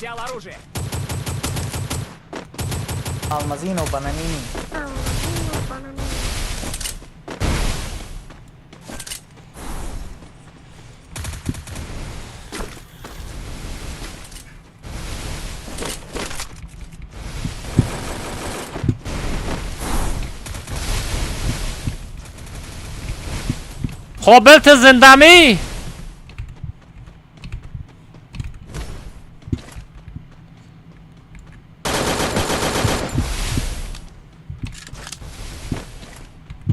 Взял оружие. Алмазино бананини. Қобил ту зиндамӣ?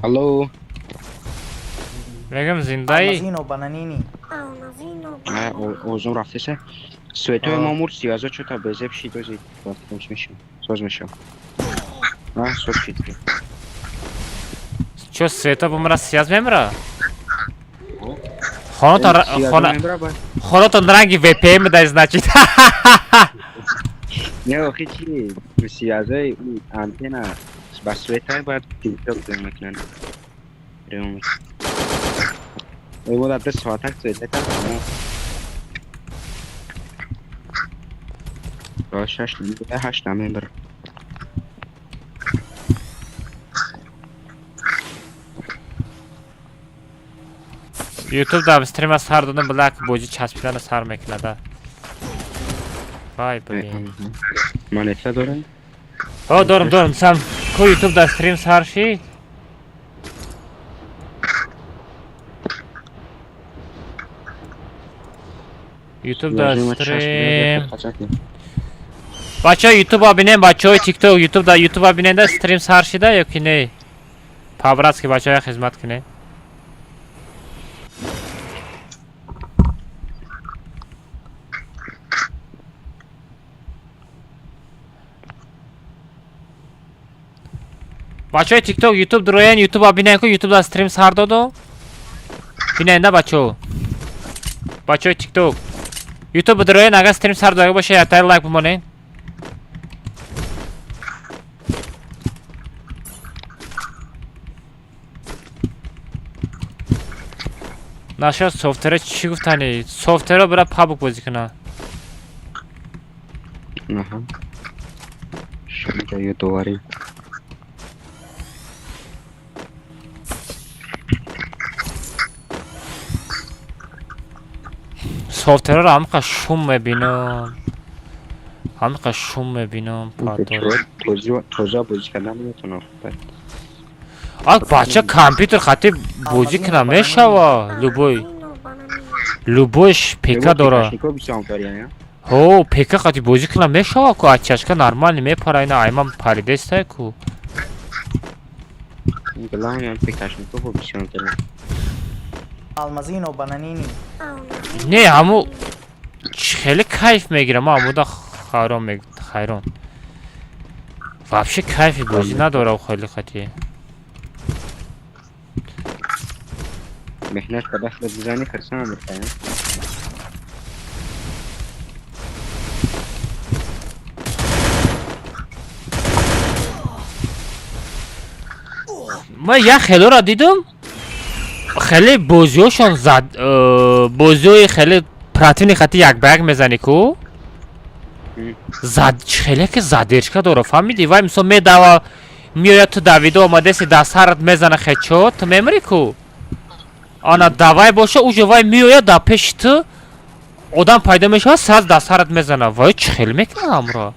Алло. Мегам зиндаӣ? Алмазино бананини. Озум рафтеса. Светои мо мурд сиязо чота безеб шид ози вақтимш мешам. Соз мешам. А, соз шид. Чо света бумра сияз мемра? Хонатон ранги VPN дай значит. Не, охи чи сиязои антенна ба светай бояд тикток мекунанд. Ремонт. Ой, вот это соатак света там. Шаш ҳашт намебар. Ютуб дам стрима сар додам блак боҷи часпидана сар мекунада. Вай блин. Монета дорам? О, дорам, дорам. Сам ку ютуб да стрим сар шид? Ютуб да стрим. Бачаҳо ютуба бинем, бачаҳои тикток ютуб да ютуба биненда стрим сар шида ё ки не? По-братски бачаҳоя хизмат кунед. Бачаҳои тикток ютуб дуроян ютуба бинен ку ютуб да стрим сар додо. Биненда бачаҳо. Бачаҳои тикток ютуб дуроян агар стрим сар додага боша яктай лайк бимонед. Наша софтера чӣ гуфтани? Софтера бира пабук бозӣ куна. Аҳа. Шумо доварӣ. Софтераро ҳамқа шум мебинам. Ҳамқа шум мебинам, падар. Тоза бозӣ кардан наметавонам. Ак бача компютер хати бозӣ куна мешава. Любой. Любой ПК дора. Ҳо, ПК хати бозӣ куна мешава ку, ачашка нормально мепара ина айман паридестай ку. Алмазино бананини. Не, ҳаму хеле кайф мегирам, ман ҳамуда хайрон хайрон. Вообще кайфи бозӣ надора хеле хати. Меҳнат карда худат бизанӣ хурсанд мешавӣ. Ман як хелоро дидам. Хеле бозиҳошон зад бозиҳои хеле противни хати як ба як мезанӣ ку? Зад хеле ки задержка дора, фаҳмидӣ? Вай мисол медава меояд ту давида омадаси дар сарат мезана хечо, ту мемирӣ ку? Ана давай боша, уже вай меояд дар пеши ту одам пайдо мешавад, сразу дар сарат мезана. Вай чӣ хел мекунад ҳамро?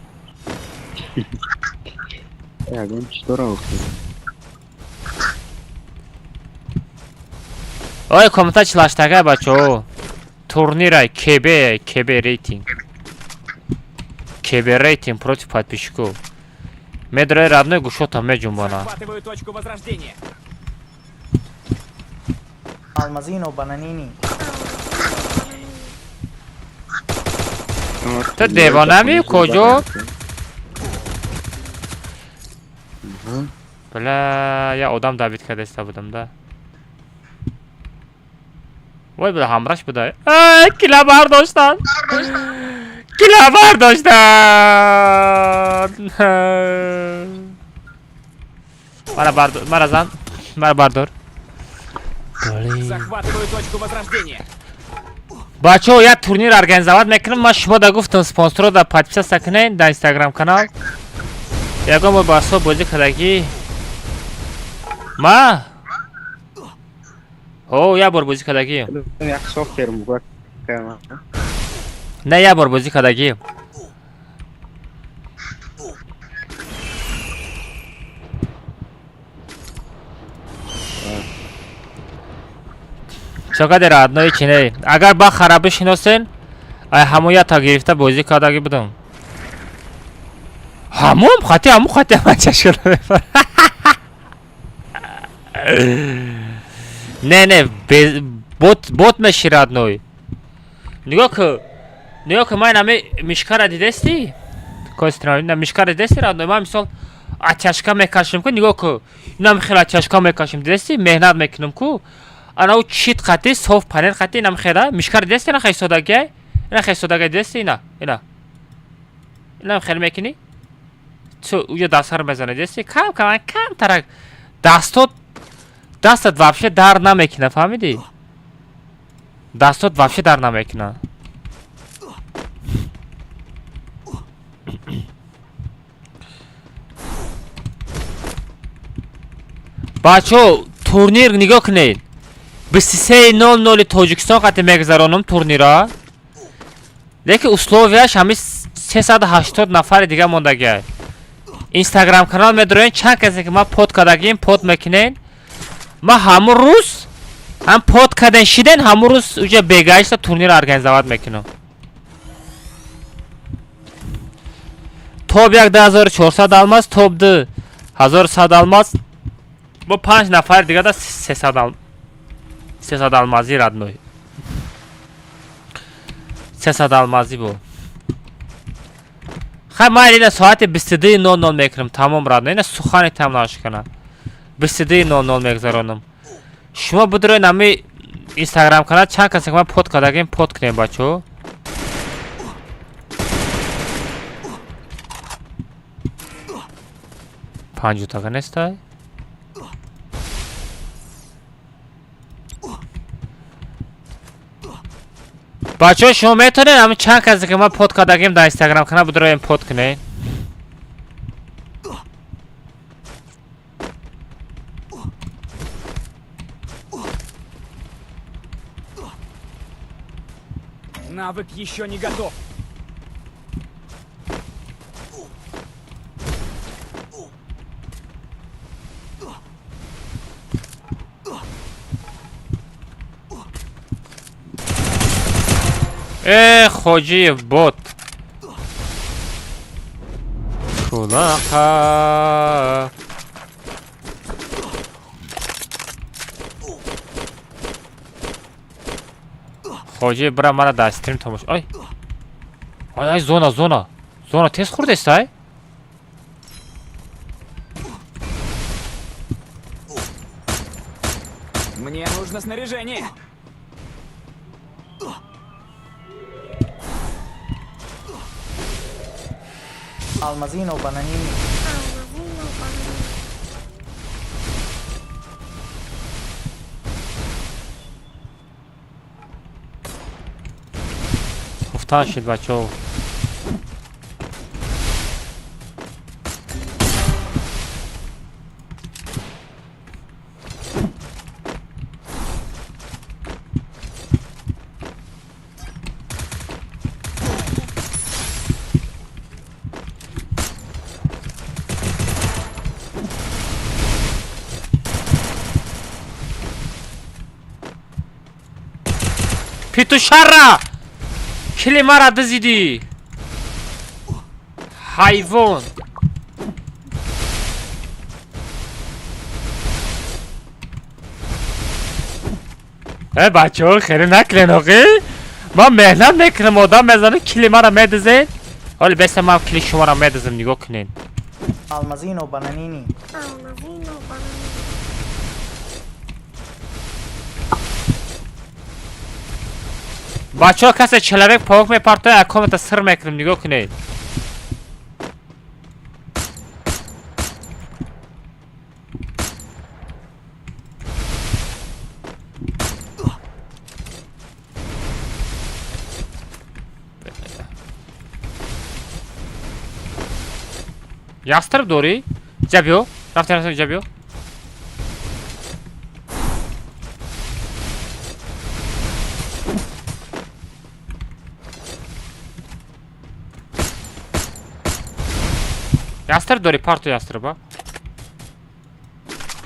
Ягон чӣ дора охир? Ой, комната чилаштага бачаҳо. Турнирай КБ, КБ рейтинг. КБ рейтинг против подписчиков. Медрои родной гушота меҷунбона. Захватываю точку возрождения. Алмазино бананини. Ту девонами куҷо? Бля, я одам давид кардаиста будам да. Вой буда ҳамраш буда. Ай, кила бардоштан. Кила бардоштан. Мара бардор, мара зан. Мара бардор. Захватываю точку возрождения. Бачаҳо, як турнир организовать мекунам. Ман шумо да гуфтам, спонсорро да подписаться кунед дар инстаграм канал. Ягон бор ба асоб бозӣ кардагӣ? Ма? Ҳо, як бор бозӣ кардагӣ. Як софтвер муборак кардам. Не, як бор бозӣ кардагӣ. Чокади родной чине? Агар ба хара бишиносен, ай ҳамон ята гирифта бозӣ кардагӣ будам. Ҳамон хати, ҳамон хати ман чашкара мефар. Не, не, бот бот меши, родной. Нигоҳ ку. Нигоҳ ку, ман ами мишкара дидести? Костра, ина мишкара дидести, родной? Ман мисол оттяжка мекашам ку, нигоҳ ку. Инам хеле оттяжка мекашам, дидести? Меҳнат мекунам ку. Ана ӯ чит қати, соф панел қати инам хела, мишкара дидести, ина хеле содагиай? Ина хеле содагиай дидести ина? Ина. Инам хеле мекунӣ? Ту уҷо дастҳаро мезанӣ, дидести? Кам кам кам тарак дастот дастат вообще дар намекуна, фаҳмидӣ? Дастот вообще дар намекуна. Бачаҳо, турнир нигоҳ кунед. 23:00 Тоҷикистон қати мегузаронам турнира. Лекин условияш ҳами 380 нафари дига мондагиай. Инстаграм канал медроен, чанд касе ки ман под кардагим, под мекунен. Ман ҳамун рӯз ҳам под карден шиден, ҳамун рӯз уҷа бегаишта турнира организовать мекунам. Топ 1 2400 алмаз, топ 2 1100 алмаз. Бо 5 нафари дига да 300 ал 300 алмазӣ, родной. 300 алмазӣ бо. Хай, ман ина соати 22:00 мекунам, тамом, родной. Ина сухани там нашкана. 22:00 мегузаронам. Шумо бидроен ами инстаграм канал, чанд касе ки ман под кардагим, под кунем, бачаҳо. Панҷутага нестай? Бачаҳо, шумо метавонед ҳамин чанд касе ки ман под кардагим дар инстаграм канал бидроем, под кунед? Навык еще не готов. Э, Хоҷиев бот. Кулақа. Хоҷиев бира мара дар стрим тамош. Ай. Ай, ай, зона, зона. Зона тез хурдест, ай? Мне нужно снаряжение. Алмазино бананини. Алмазино бананини. Хуфтан шид, бачаҳо. Петушара! Кили мара дизидӣ! Ҳайвон! Э, бачаҳо, хеле накунен, оқи? Ман меҳнат мекунам, одам мезанам, кили мара медизед? Ҳоли беса ман кили шуморо медизам, нигоҳ кунед. Алмазино бананини. Алмазино бананини. Бачаҳо, касе человек паук мепартояд, аккаунта сир мекунем, нигоҳ кунед. Ястреб дорӣ? Ҷа биё. Рафтем, рафтем, ҷа биё. Ястреб дорӣ, парту ястреба.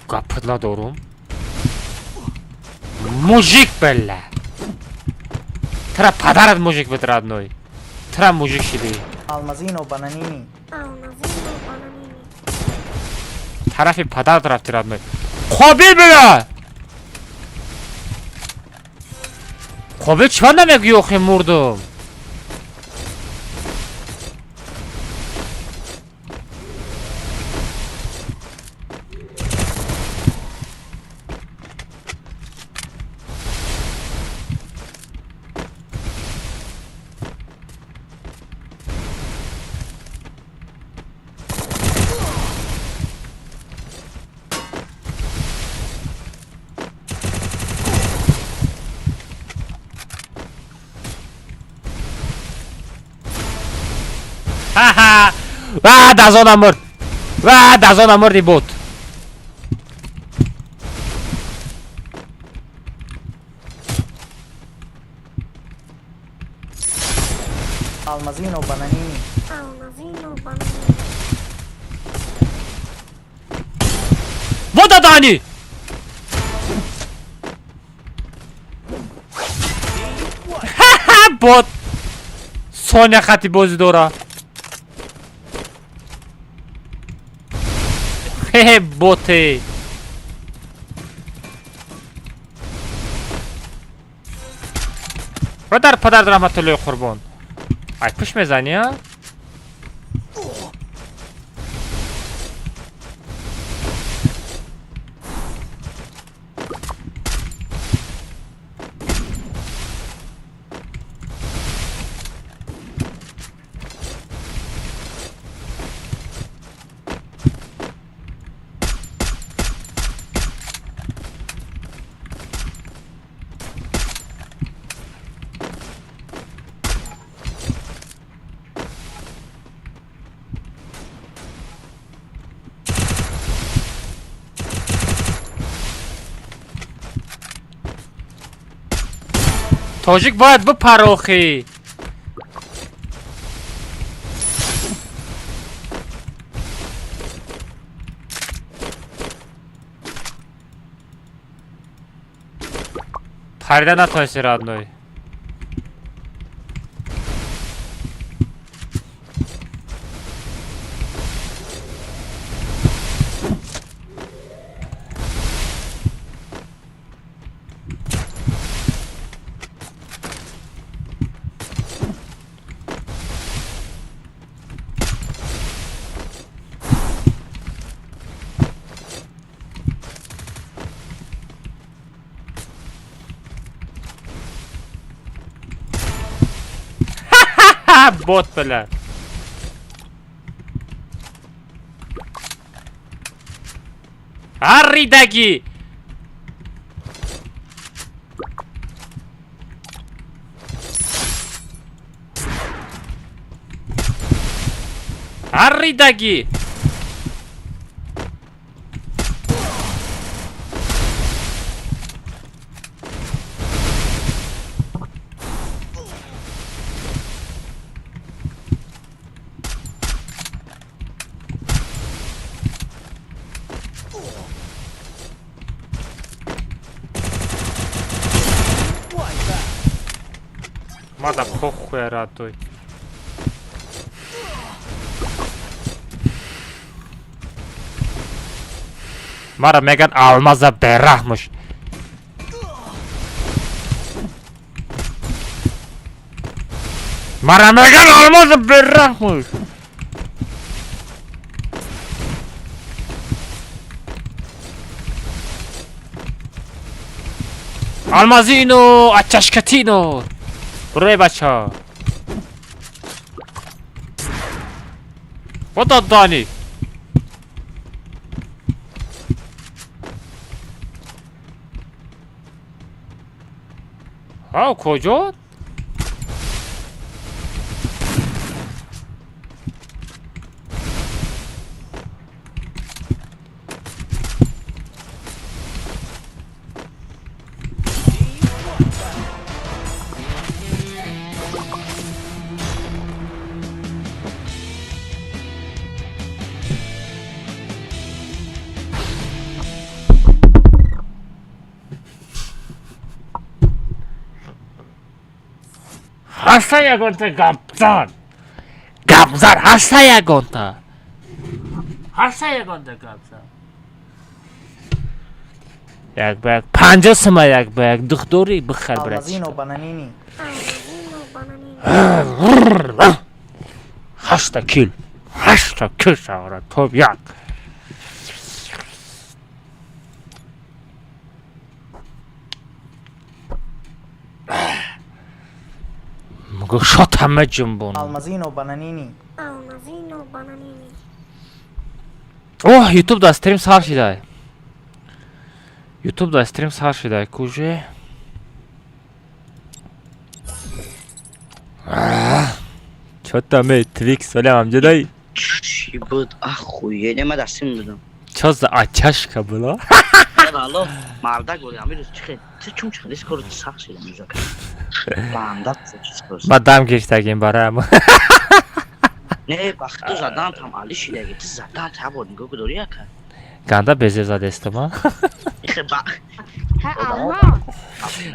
Гапидла дорум. Мужик, бля. Тра падарат мужик буд, родной. Тра мужик шидӣ. Алмазино бананини. Алмазино бананини. Тарафи падарат рафти, родной. Қобил, бля! Қобил чӣ намегӯӣ охи мурдум? Ха-ха! Ва, дазона мурд! Ва, дазона мурди бот! Алмазино бананини. Алмазино бананини. Вот дадани! Ха-ха, бот! Соня хати бозӣ дора. Хе боте. Падар падар раҳматуллои қурбон. Ай пуш мезанӣ, а? Тоҷик бояд бипарохӣ. Парида натонисти, родной. Бот, бля. Арридаги! Арридаги! Мада похуй радуй. Мара меган алмаза бераҳмуш. Мара меган алмаза бераҳмуш. Алмазино, ачашкатино. Бурой бача. Вот отдани. Ҳа, куҷо? Ҳаста ягонта гапзан. Гапзан ҳаста ягонта. Ҳаста ягонта гапзан. Як ба як 50 сума як ба як духдорӣ бихар Алмазино братишка. бананини. Алмазино бананини. Ҳашта кил. Ҳашта кил савора топ як. Мгу шота меҷунбонам. Алмазино бананини. Алмазино бананини. Оҳ, YouTube да стрим сар шидай. YouTube да стрим сар шидай. Куже? Чо там эй, Твикс, валям амҷадай? Чӣ буд? Ахуе, ма дастим будам. Чо за ачашка была? Алло, мардак буд, ами рӯз чихе, ти чун чихе, дис кору сахт шида миза. Банда чиз кору. Ма дам гирифтагим бароям. Не, бахти ту задан там али шидаги, ти задан та бор нигоҳ дори яка. Ганда безеб задестама. Ихе ба.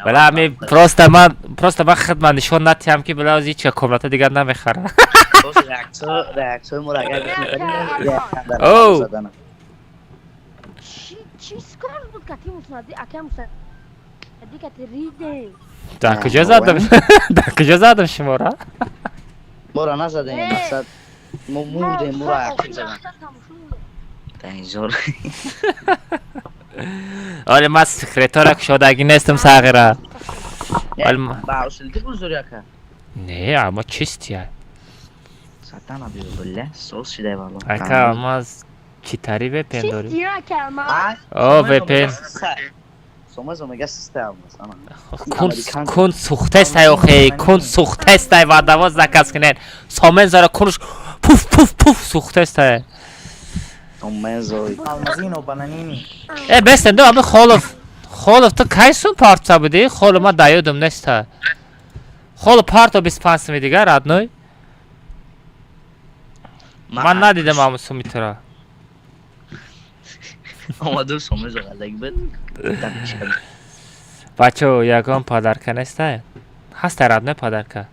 Бала ами просто ман просто ман худ ман нишон натиҳам ки била ҳеҷ ка комната дигар намехара. Боз реаксия, реаксияи моро агар гӯш Оу. заданам. Чӣ скор буд кати муснади ака муснади кати ридем. Дар куҷо задам? Дар куҷо задам шуморо? Моро назадем, мақсад мо мурдем, моро ақиб задан. Танзор. Оле ман секретора кушодагӣ нестам сағира. Оле Ба усул ти гузори яка. Не, аммо чистия. Сатана биё билла, соз шидай валло. Ака ма читари VPN дорӣ? Чист ака ма. О, VPN. Сомаз омега систа алмаз. Ана. Кун кун сӯхтестай охе, кун сӯхтестай ва давоз заказ кунед. Сомен зара кунш пуф пуф пуф сӯхтестай. Сомезой. Алмазино бананини. Э, бестен ду ами Холов. Холов ту кай сум парта будӣ? Холов ма даёдум неста. Холов парто 25 суми дигар родной. Ман надидам ам суми тура. Омаду Сомезо гадаг буд. Бачо, ягон подарка нестай? Ҳастай родной подарка.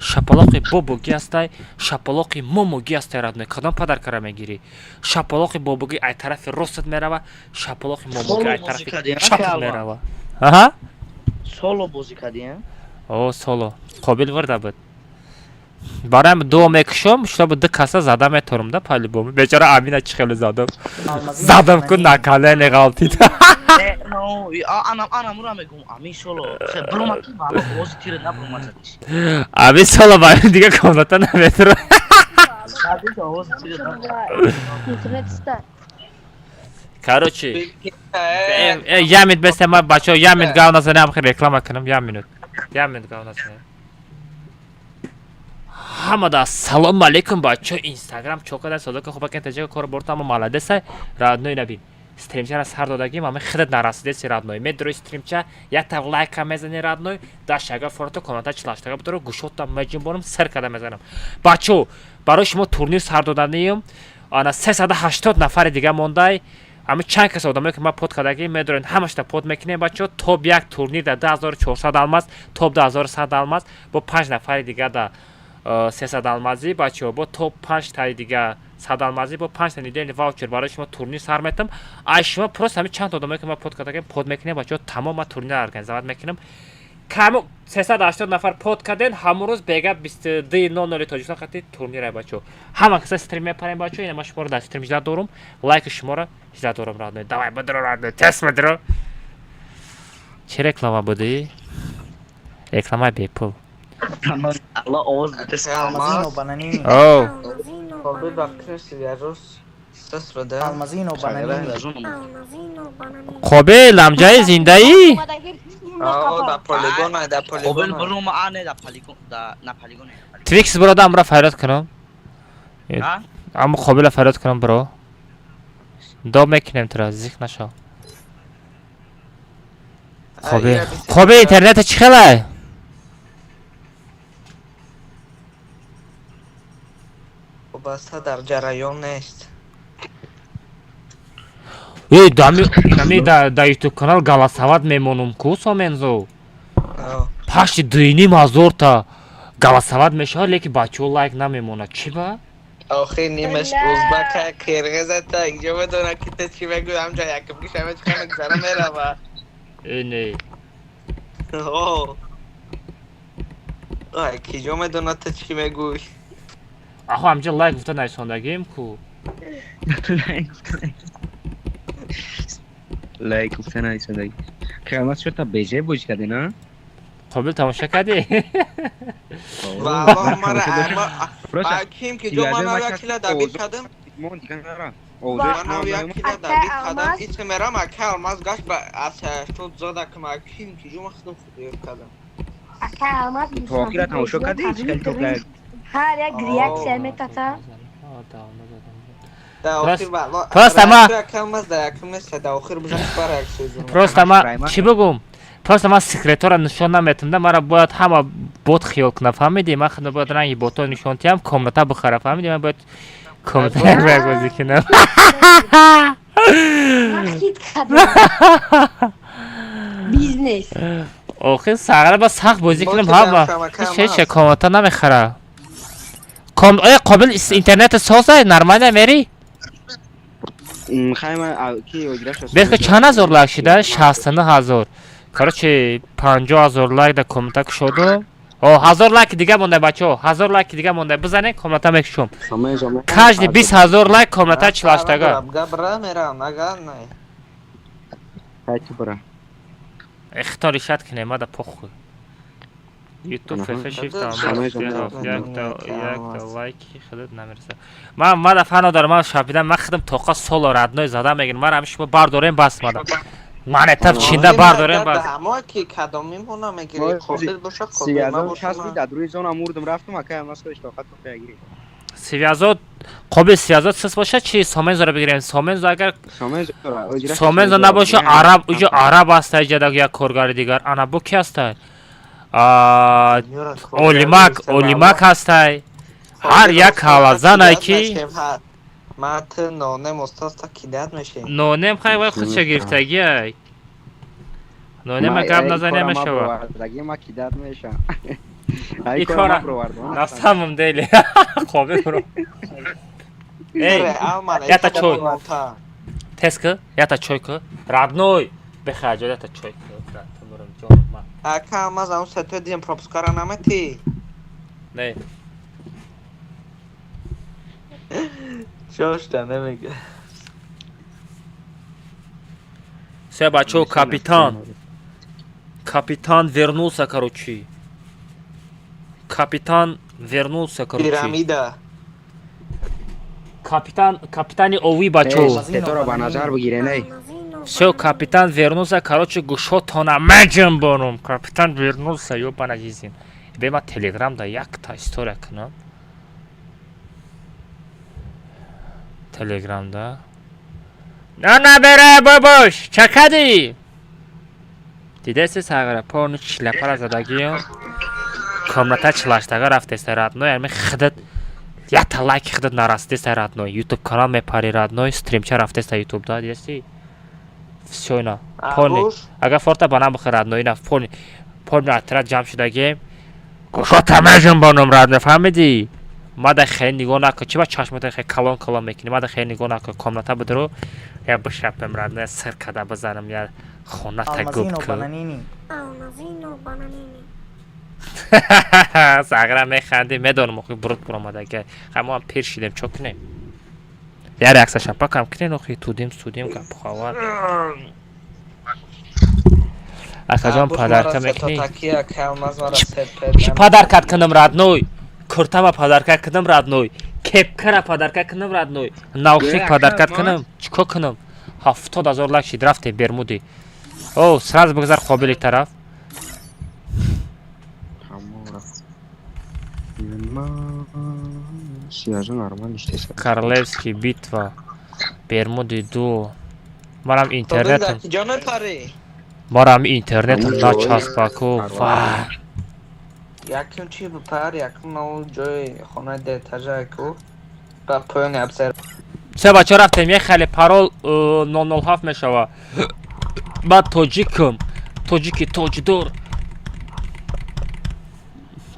Шапалоқи бобогӣ ҳастай, шапалоқи момогӣ ҳастай родной. Кадом подаркаро мегирӣ? Шапалоқи бобогӣ ай тарафи ростат мерава, шапалоқи момогӣ ай Соло тарафи бозӣ кардӣ, чапат ака, мерава. Аҳа? Соло бозӣ кардӣ, а? О, соло. Қобил варда буд. Бароям дуо мекушом, чтобы ду каса зада меторам да по-любому. Бечора Амина чӣ хеле задам. Алмазино Задам ку бананини. на колени ғалтид. Не, но, анам анам ура мегум, ами соло. Хе, брома ки вало, ози тире на брома задиш. Ами соло ба дига комната наметора. Задиш, ози тире на. Интернет ста. Короче, я минут бесте ма бачо, я минут гав назанам, хе реклама кунам, я минут. Я минут гав назанам. Ҳамада салом алейкум бачо, Инстаграм чокада содока хуб акен таҷика кор борта ама маладеса родной набин. Стримчара сар додагим, ама хидат нарасидеси родной. Медрои стримча, якта лайка мезани родной, да шага форто коммента чилаштага бидоро гушота меҷунбонам, сер када мезанам. Бачо, барои шумо турнир сар доданием. Ана 380 нафари дига мондай. Ами чанд кас одамое ки ман под кардагӣ медорен, ҳамашта под мекунем бачо. Топ як турнир да 2400 алмаз, топ 2100 алмаз, бо панҷ нафари дига да 300 алмазӣ бачо, бо топ панҷ таи дига 100 алмазӣ, бо панҷ та недельный ваучер барои шумо турнир сар метам. Ай шумо просто ҳами чанд одамое ки ман под кардагӣ под мекунем бачо, тамом ман турнир организовать мекунам. Каму 380 нафар под карден, ҳамон рӯз бега 22:00 Тоҷикистон хати турнира бачо. Ҳама каса стрим мепарем бачо, ина ман шуморо дар стрим жда дорум, лайки шуморо жда дорум родной. Давай бидро родной, тез бидро. Чӣ реклама будӣ? Рекламаи бепул. Алло, овоз бутес. Алмазино бананини. О, Алмазино Қобил бананини. ба кирси рӯз сас бада. Алмазино бананини. Алмазино бананини. Қобил, амҷаи зиндаӣ? Ао, да полигон, да Қобил полигон. брома, а не да полигон, да на полигон. Твикс бро, да амра фарёд кунам. А? Аммо Қобила фарёд кунам бро. До мекунем тура, зиқ нашав. Қобил, Қобил интернета чӣ хелай? Баста дар ҷараён нест. Эй, дами дами да YouTube канал голосовать мемонум ку сомензо. Ао. Пашти 2,5 ҳазорта Голосовать мешавад, леки бачаҳо лайк намемонад. Чӣ ба? Охи нимаш узбака, қирғиза та инҷо медона ки ту чӣ мегӯй, ҳамҷа якм ки шава чӣ мегузара мерава. Э, не. О. Ай, киҷо медона ту чӣ мегӯй? Ахо, ҳамҷа лайк гуфта нависондагием ку. Лайк гуфта нависондагӣ. Қиёмат шуд та беже бозӣ кардӣ, на? Қобил тамоша кардӣ? Валлоҳ мара Просто ким ки ҷо ман як кила дабит кардам. Мон дигар нара. Ман як кила дабит кардам. Ичи мерам ака алмаз гашт ба аз 80 зода кам ким ки ҷо ман худам худ кардам. Ака Алмаз. То охира тамошо кардӣ? Чӣ хеле топла. Ҳар як реаксия метата. Просто ма просто ма чӣ бигӯм? Просто ман секретора нишон наметам, да мара бояд ҳама бот хиёл кунад, фаҳмидӣ? Ман худам бояд ранги ботро нишон диҳам, комната бихара, фаҳмидӣ? Ман бояд комната як ба як бозӣ кунам. Ман хит кардам. Бизнес. Охи сағра ба сахт бозӣ кунам Боти ҳама. дар шабака Ҳеч ҳам комната намехара. Ком оя қобил интернет созай, нормально мери? Хайма ки оҷираш. Беска чанд ҳазор лайк шида? 69 ҳазор. Короче, 50 ҳазор лайк да комната кушодум. О, 1000 лайки дига монда, бачаҳо, 1000 лайки дига монда, бизанед, комната мекушом. Каждый 20 ҳазор лайк комната чилаштага. Габра мерам, ага не. Хайти бара. Ихтор решать кунем, мада похуй. Ютуб фф шифт якта лайки худат намереса. Ман мада фано дорам, ман шапида, ман худам тоқа соло родной зада мегирам. Ман ҳамин шумо бардорем бас мада. Ман этап чинда бардорем бас. Ҳамо ки кадом мемона мегири, қобил боша, қобил ма боша. Часпи дар рӯи зона мурдум рафтум, ака алмаз худаш тоқат тоқа гирифт. Связот қобил связот сис боша чи Сомензоро бигирем. Сомензо агар Сомензо набоша, араб уҷо араб аста иҷада як коргари дигар. Ана бу ки аста? Олимак, Олимак ҳастай. Ҳар як ҳалазанай ки Ма ту нонем устод та кидат мешем. Нонем хай вай худша гирифтагиай. Нонема гап назане мешава. Ма кидат мешам. И кора на самом деле қобил бро. Эй, ята чой. Тез ку, ята чой ку. Родной, бехаҷо ята чой ку. Брат, ҷонам ман. Ака алмаз ам сето дим пропускара намети. Не. Чошта намега. Все, бачо, капитан. Капитан вернулся, короче. Капитан вернулся, короче. Пирамида. Капитан, капитани ови, бачо. Сетора ба назар бигире, ней. Все, капитан вернулся, короче, гушотона меҷунбонум. Капитан вернулся, ёбана жизнь. Бе ма телеграм да якта история кунам. Телеграм да. На набере бобош, чакади. Дидеси сағра, порну члапара задагиё. Комната чилаштага рафтеста родной, ами худат якта лайки худат нарасидеста родной. Ютуб канал мепари родной, стримча рафтеста ютуб да, дидеси? Всё ина. Пони. Агар форта ба нам бихӯр родной, ина пони. Пони отряд ҷамъ шудагием. Гӯшота меҷунбонум родной, фаҳмидӣ? Мада хеле нигоҳ накун. Чӣ ба чашмота хеле калон калон мекунӣ? Мада хеле нигоҳ накун. Комната бидро, я бишапем родной, сир када бизанам, я хоната губ Алмазино кун. Бананини. Алмазино бананини. Сағра механдӣ, медонам, охи бурут буромадага. Хай мо ҳам пир шидем, чо кунем? Я реаксия шапакам кунен, охи тудим судим гапховар. Акаҷон, подарка мекунӣ? Чӣ подаркат кунам, родной? Куртама подарка кунам, родной? Кепкара подарка кунам, родной? Наушник подаркат кунам? Чӣ кор кунам? 70 ҳазор лайк шид, рафте бермуди. О, сразу бигзар қобили тараф. Сияжа нормально иштеса. Королевский битва. Бермуди ду. Марам интернетам. Киҷо мепарӣ? Марам интернетам начаспаку. Ва. Якум чи бипар, якум нав ҷои хонаи деэтажа ку ба поёни абсер. Се бача рафтем, як хеле парол 007 мешава. Баъд тоҷикам. Тоҷики тоҷдор.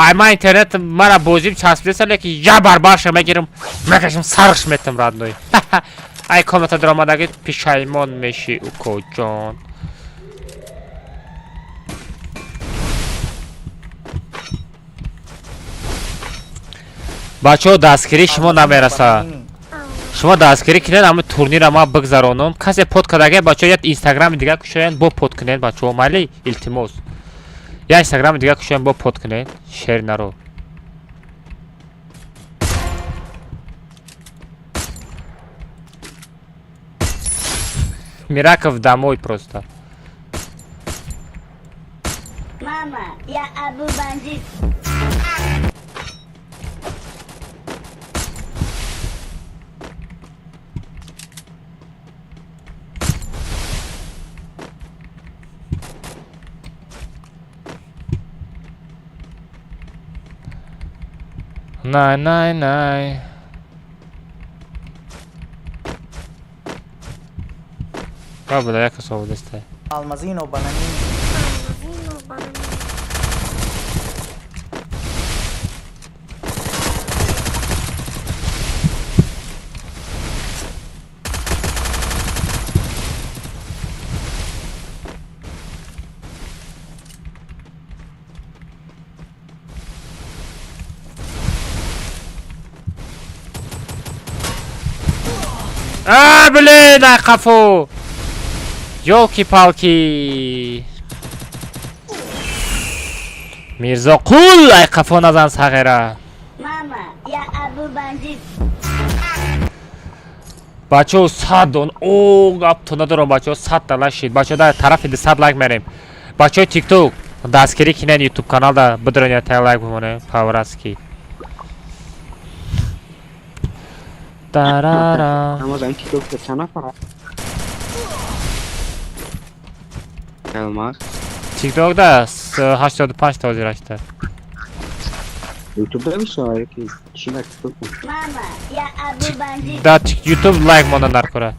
Ай ма интернет мара бозим часпидаста, леки я барбарша мегирам, мекашам, сарш метам, родной. Ай комната даромадаги пишаймон меши, укоҷон. Бачаҳо, дастгирии шумо Алмазино намераса. Бананини. Шумо дастгирӣ кунед, ҳамин турнира ман бигзаронам. Касе под кардаге, бачаҳо, як инстаграми дига кушоянд, бо под кунед, бачаҳо, майли, илтимос. Я инстаграми дига кушоянд, бо под кунед, шер наро. Мираков домой просто. Мама, я Абу Бандит. Най, най, най. Бабуда, яка совдесте. Алмазино Бананини. Алмазино Бананини. А, блин, ай қафо. Ёлки-палки. Мирзо қул, ай қафо назан, сағира. Мама, я Абу Бандит. Бачаҳо, 100 дон. О, гап то надорам, бачаҳо, 100 та лайк шид. Бачаҳо, дар тарафи 200 лайк мерем. Бачаҳои TikTok дастгирӣ кинен, YouTube каналда бидурен, я та лайк бимоне, по-братски. Тарара. Алмаз, ин тикток чанд нафар Алмаз? TikTok да 85 та ҳозир ашта. Ютуб да бисёр ки чӣ дар тикток? Мама, я Абу Бандит. Да YouTube лайк монда наркора.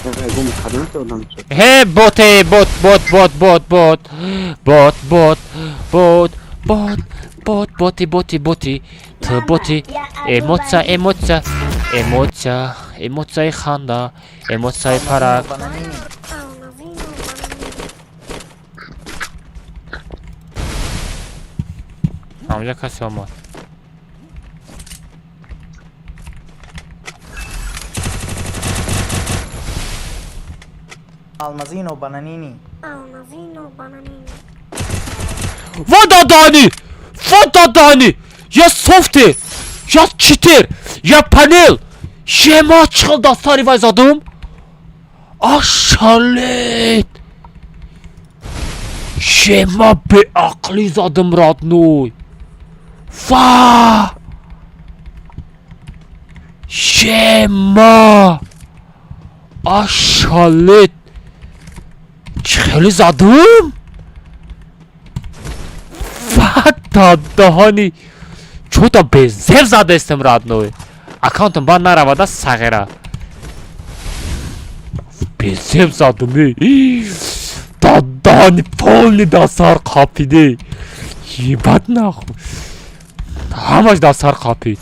Гум кадом то одам шуд. Ҳе, боте, бот, бот, бот, бот, бот, бот, бот, бот, бот, бот, боти, боти, боти, ту боти, эмоция, эмоция, эмоция, эмоцияи ханда, эмоцияи парак. Алмазино Бананини. Алмазино Бананини. Ҳамҷа касе омад. Алмазино Бананини. Алмазино Бананини. Ва дадани! Ва дадани! Я софте! Я читер! Я панел! Шема чиқил дастари вай задум? Ашалет! Шема беақлӣ задум, родной! Ва! Шема! Ашалет! Чӣ хеле задум? Ва даҳани чӯта безеб задестем, родной. Аккаунтам баъд наравада, сағира. Безеб задум. Даҳани полный дастар қапиде. Ебать нахуй. Ҳамаш дастар қапид.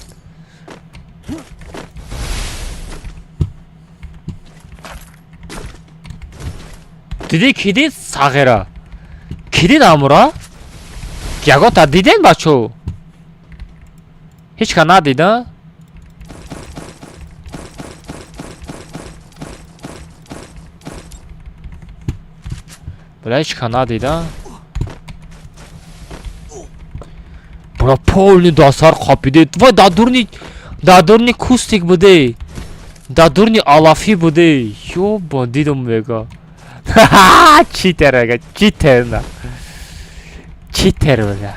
Дидӣ, ки дид, сағира? Ки дид амура? Ягонта диден, бачо? Ҳеҷ ка надид, а? Бля, ҳеҷ ка надид, а? Бля, полный дастар қапиде. Вай дар дурни кустик буде. Дар дурни алафӣ буде. Ёба, дидум мега. Читер мега, читер на. Читер бля.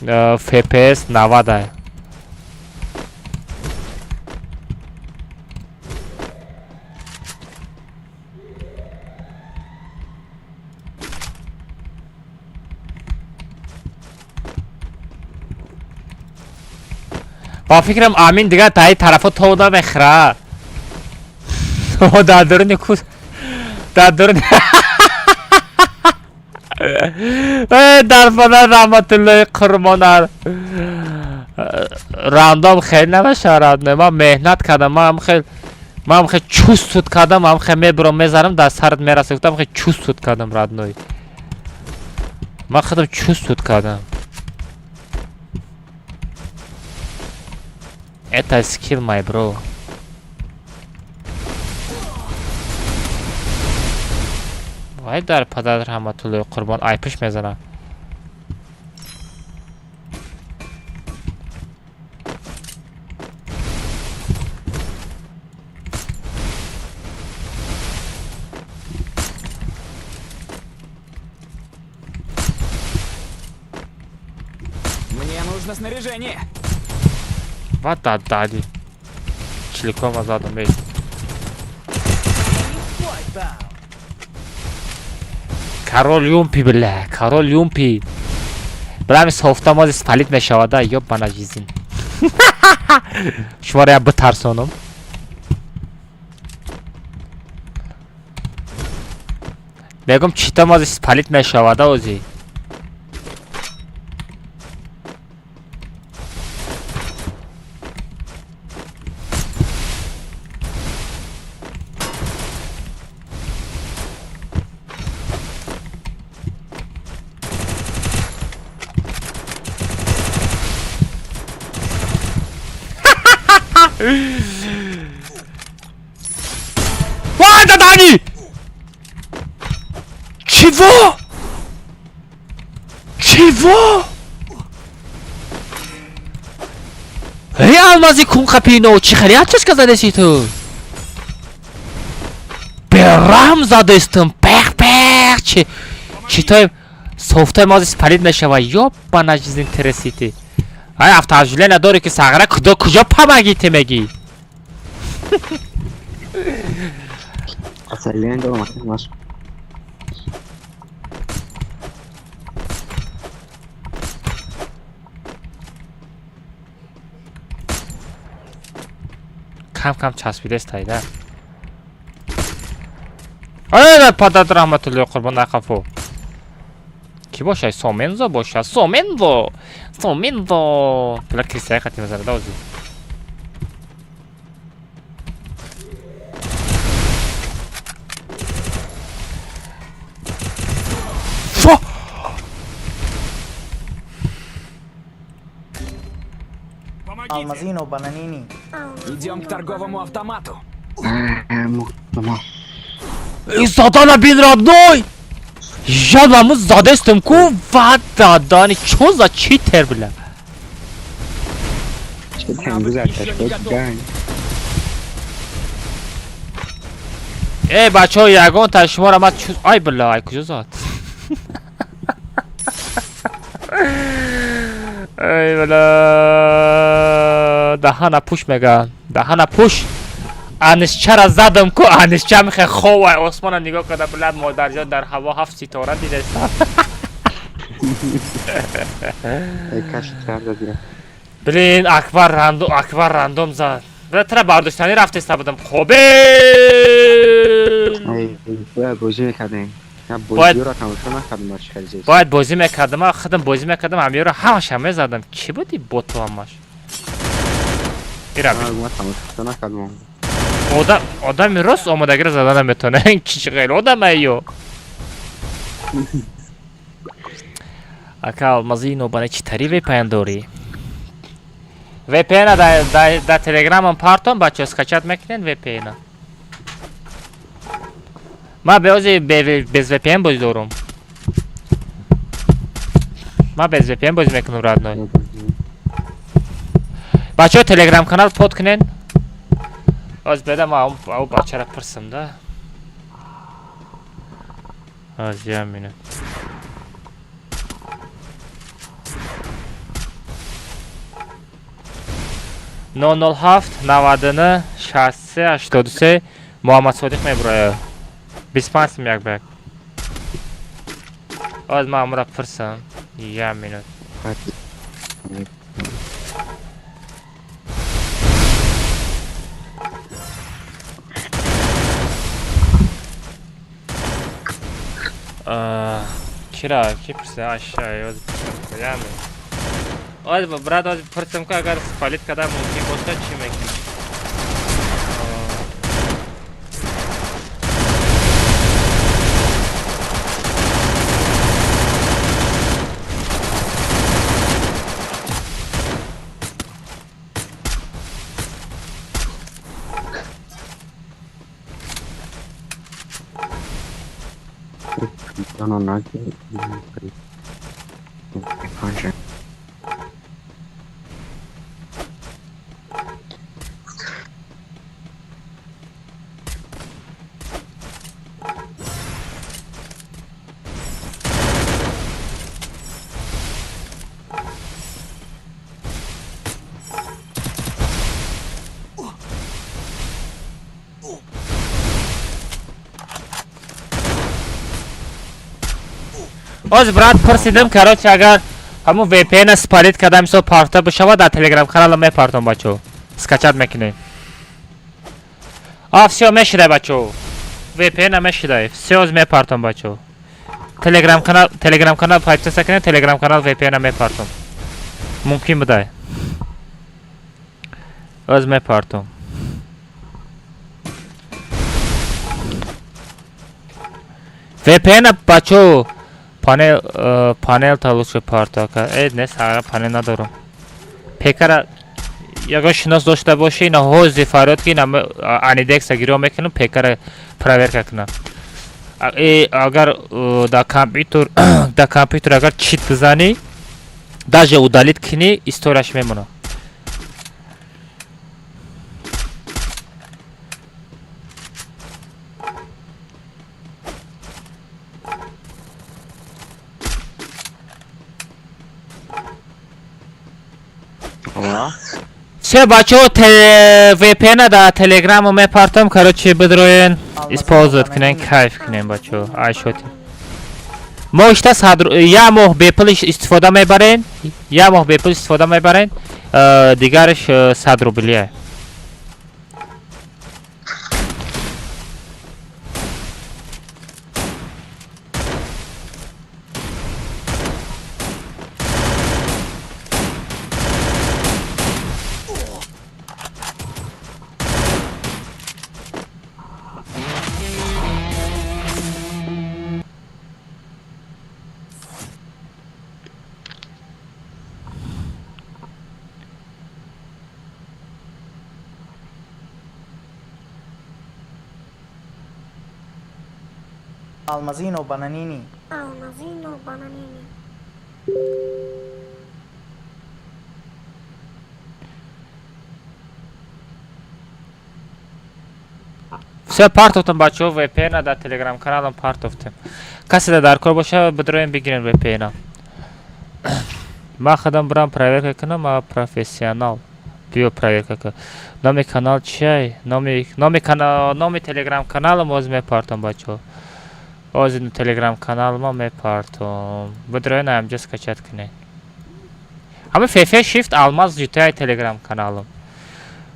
FPS 90. Ба фикрам, амин дигар таи тарафо то намехӯра. Дар дуруни ку, дар дуруни Дар фана раҳматуллои Қурбонар. Рандом хел намешавад. Ман меҳнат кардам, ман хел чуст суд кардам, ман хел мебурам, мезанам, дар сарат мераса. Гуфтам хел чуст суд кардам, родной. Ман худам чуст суд кардам. Это skill, my bro. Вай дар падар раҳматуллои Қурбон айпиш мезанам. Мне нужно снаряжение. Ва дади. Чиликома задам эй. Король Юмпи, бля, король Юмпи. Бля, ми софта мази спалит мешавада, ёбана жизнь. Шуморо я битарсонам. Мегум чита мази спалит мешавада ози. Вай, дадани! Чего? Чего? Эй, алмази кунқапино, чӣ хеле чашка задеси ту? Бераҳм задестам, пех пех, чи читой софтай мази спалит мешава, ёбана жизнь интересити. Ай, автооживление дори ки сағра куҷо куҷо помогите меги? Автооживление дорам, маш. Кам кам часпидест тайда. Ай, падар раҳматуллои Қурбон ақафо. Ки бошад? Сомензо бошад. Сомензо. Сомензо. Бля, крисая хати мезанад ози. Фо! Помогите. Алмазино бананини. Идем к торговому автомату. Задана бин родной! Я вам задестам ку ва дадани чо за читер, бля? Эй, бачаҳо, ягон та шуморо ман чуз... Ай, бля, ай куҷо зад? Ай, бля, даҳана пуш мега, даҳана пуш. Анисчара задам ку, анисча михе ховай осмона нигоҳ карда, бля, модарҷон дар ҳаво ҳафт ситора дидеста. Блин, Акбар рандом, Акбар рандом зад. Бля, тра бардоштанӣ рафтеста будам. Қобил! Бояд бозӣ мекардем. Бозиро тамошо накардам, чӣ хеле. Бояд бозӣ мекардам, ман худам бозӣ мекардам, ҳамиёро ҳамаша мезадам. Чӣ буди боту ҳамаш? Ира. Ман тамошо накардам. Одами рост омодагиро зада наметавонад. Чӣ хел одам ё? Ака Алмазино, бана чӣ тари VPN дорӣ? VPN-а дар Телеграмам партон, бачаҳо скачат мекунед VPN-а. Ман беози без VPN бозӣ дорум. Ман без VPN бозӣ мекунам, родной. Бачаҳо Телеграм канал под кунед. Оз беда ман ау бачаро пурсам да. Оз я минут. Нол нол ҳафт 99 63 83 Муҳаммад Содиқ мебурояд. 25 сум як ба як. Оз ман амура пурсам. Я минут. Кира, ки пурсида? Аша, ёз яме. Оз брат, оз пурсам ку, агар спалить када мумкин бошад, чӣ мекунӣ? No, no, no. Оз брат пурсидам, короче, агар ҳамун VPN спалить када, мисол, парта бишавад, дар телеграм канала мепартом, бачо. Скачать мекунем. А, всё, мешидай, бачо. VPN мешидай. Всё, оз мепартом, бачо. Телеграм канал, телеграм канал подписаться кунед, телеграм канал VPN мепартом. Мумкин будай. Оз мепартом. VPN бачо. Панел, панел та лучше партока. Э, не, сара панел надорам. Пекара ягон шинос дошта боши, ина ҳози фарёд ки ина анидекса гиро мекунам, пекара проверка кунам. Э, агар дар компьютер агар чит бизанӣ, даже удалить кунӣ, историяш мемонад. Все, бачаҳо, VPN дар телеграму мепартам, короче, бидроен, использовать кунен, кайф кунен, бачаҳо. Айшоти. Мо ишта сад як моҳ бепул истифода мебарен, як моҳ бепул истифода мебарен, дигараш 100 рублия. Almazino Bananini. Almazino Bananini. Все, партофтам, бачаҳо, VPN дар телеграм каналам партофтем. Касе дар кор боша, бидроем, бигирем VPN. Ман худам бирам проверка кунам, ма профессионал. Биё, проверка кун. Номи канал чиай? Номи канал, номи телеграм каналам оз мепартам, бачаҳо. Оз телеграм каналма мепартам. Бидроен, амҷа скачать кунед. Ҳама ФФ Shift Алмаз ЖТ телеграм каналам.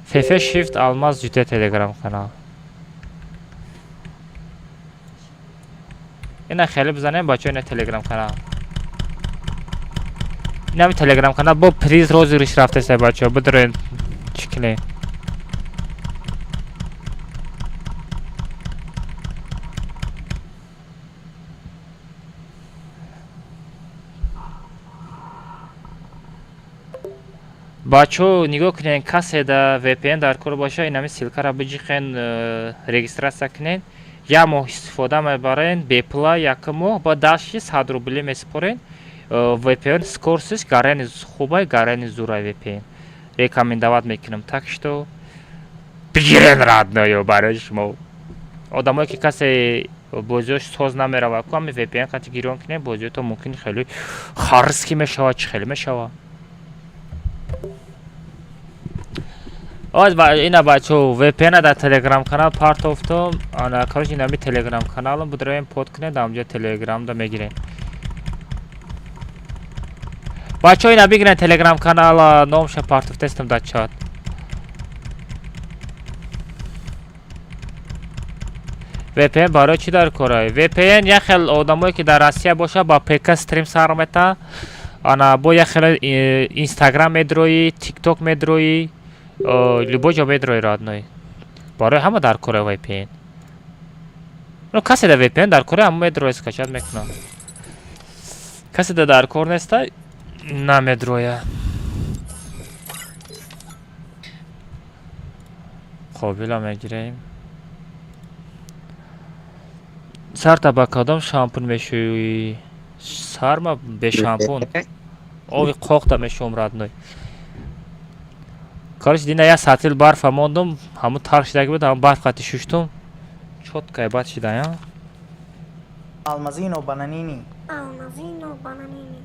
ФФ Shift Алмаз ЖТ телеграм канал. Ина хеле бизанем, бачаҳо, ина телеграм канал. Инами телеграм канал бо приз розыгрыш рафтеса, бачаҳо, бидроен, чӣ кунем. Бачаҳо, нигоҳ кунед, касе да VPN дар кор боша, инами ссылкаро биҷиқен, регистрация кунед, як моҳ истифода мебарен бепула, якум моҳ, ба дашти 100 рубли месупорен. VPN скоростиш гарани хубай, гарани зурай VPN рекомендовать мекунам, так что бигирен, родной. Барои шумо одамое ки касе бозиёш соз намеравад ку, ҳами VPN қати гирён кунем, бозиёто мумкин хеле харски мешавад, чӣ хеле мешавад. Оз ина, бачаҳо, VPN дар телеграм канал партофтум. Ана, короче, инами телеграм каналам будроем, под кунед, амҷа телеграмда мегирем. Бачаҳо, ина бигирен телеграм канала, номша партофтестам дар чат. VPN барои чӣ дар кора? VPN як хел одамое ки дар Россия боша, ба ПК стрим сар мета. Ана бо як хел Инстаграм медроӣ, ТикТок медроӣ, любой ҷо медроӣ, родной. Барои ҳама дар кора VPN. Ну, касе да VPN дар кора, ҳама медрои, скачать мекунад. Касе да дар кор неста, намедроя. Қобила мегирем. Сарта ба кадом шампун мешӯӣ? Сарма бе шампун. Ови қоқта мешӯм, родной. Короче, дина як сатил барфа мондум, ҳамун тар шидаги буд, ҳамун барф қати шуштум. Чёткая бад шида, я? Алмазино бананини. Алмазино бананини.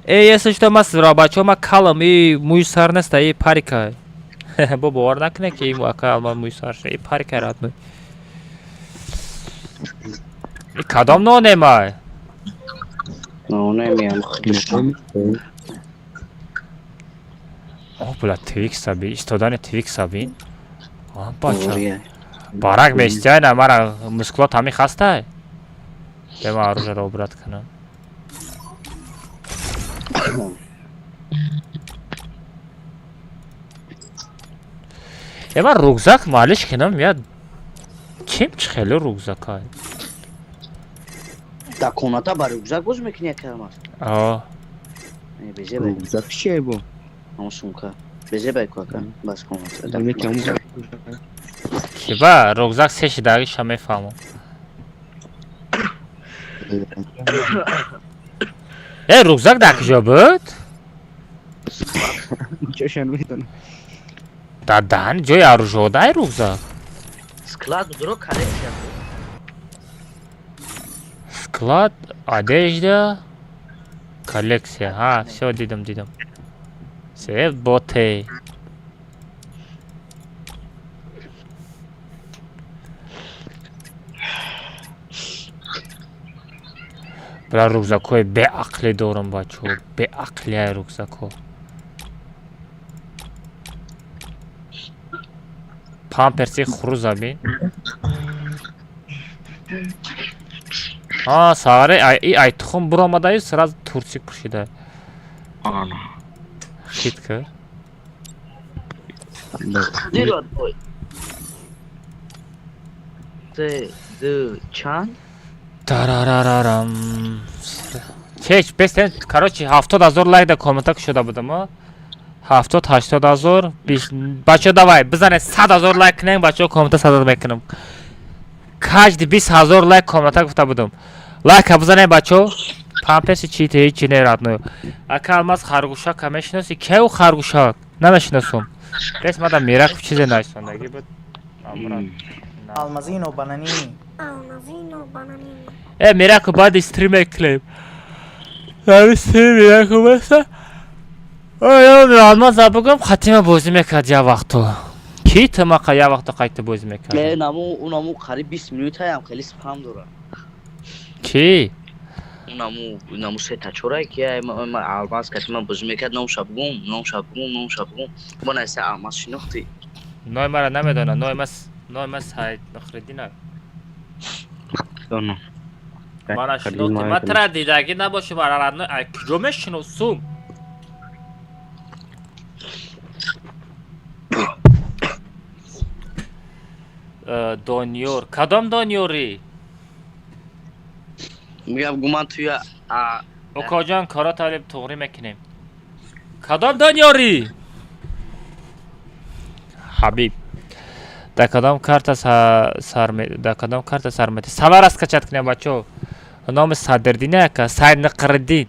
Э, если что, ма бачаҳо, ма калам, и мӯи сар неста, и парика. Бо бовар накунед, ки ака Алма мӯи сар шуда, и парика, родной. И кадом нонемай? Нонемиам. О, бля, Твикса би, истодани Твикса бин. А, бача. Барак местиай на мара мускулот ҳами хастай. Бема оружие ро убрать кунам. Э, ман рюкзак малиш кинам, я чим чи хеле рюкзакай. Да комната ба рюкзак боз мекунӣ, ака Алмаз? А. Безе бай. Рюкзак чие бо? Ҳамон сумка. Безе бай ку, ака. Бас комната. Киба рюкзак се шидагиша мефаҳмам. Э, рюкзак дар куҷо буд? Чошан медонам. Дар даҳани ҷои оружодай рюкзак. Склад дуро, коллексия. Склад, одежда, коллекция. Ҳа, всё, дидам, дидам. Се боте. Бра, рюкзакҳои беақлӣ дорам, бачаҳо. Беақлияй рюкзакҳо. Памперси хуруза бин. А, саре, ай, ай тухм буромадаю, сразу турсик пӯшида. Хит кар. Диро бой. Се, ду, чанд? Тарарарарам. Чеч, бестен, короче, 70 000 лайк да коммента кушода будам, а? 70, 80 000, бачаҳо, давай, бизанед, 100 000 лайк кунем, бачаҳо, коммента 100 мекунам. Каждый 20 000 лайк коммента гуфта будам. Лайка бизанед, бачаҳо. Памперси чи те ҳеҷ не, родной. Ака Алмаз, харгӯшака мешиноси? Кеу харгӯшак? Намешиносум. Бес мада мерак чизе найсондаги буд. Алмазино бананини. Алмазино бананини. Э, мераку баъди стрим мекунем. Дар стрим мераку беса. Ой, Алмаз бугум хатима бозӣ мекард як вақту. Ки тимақа як вақто қайта бозӣ мекард? Э, наму, унаму қариб 20 минутаям хеле спам дора. Ки? Унаму се та чорай ки ай Алмаз кати ман бозӣ мекард, номша бугум, номша бугум, номша бугум. Бо найса Алмаз шинохтӣ. Ной мара намедона, ной ма Саид Нухриддин. Доно. Мара шинохти. Ма тра дидагӣ набоши, мара, родной, ай куҷо мешиносум? Дониёр. Кадом Дониёрӣ? Мегам гуман туя а. Укоҷон, кора талиб туғрӣ мекунем. Кадом Дониёрӣ? Ҳабиб. Дар кадом карта сар дар кадом карта сар мети? Савар скачать кунем, бачаҳо. Номи Садриддин яка, Сайд Нақриддин.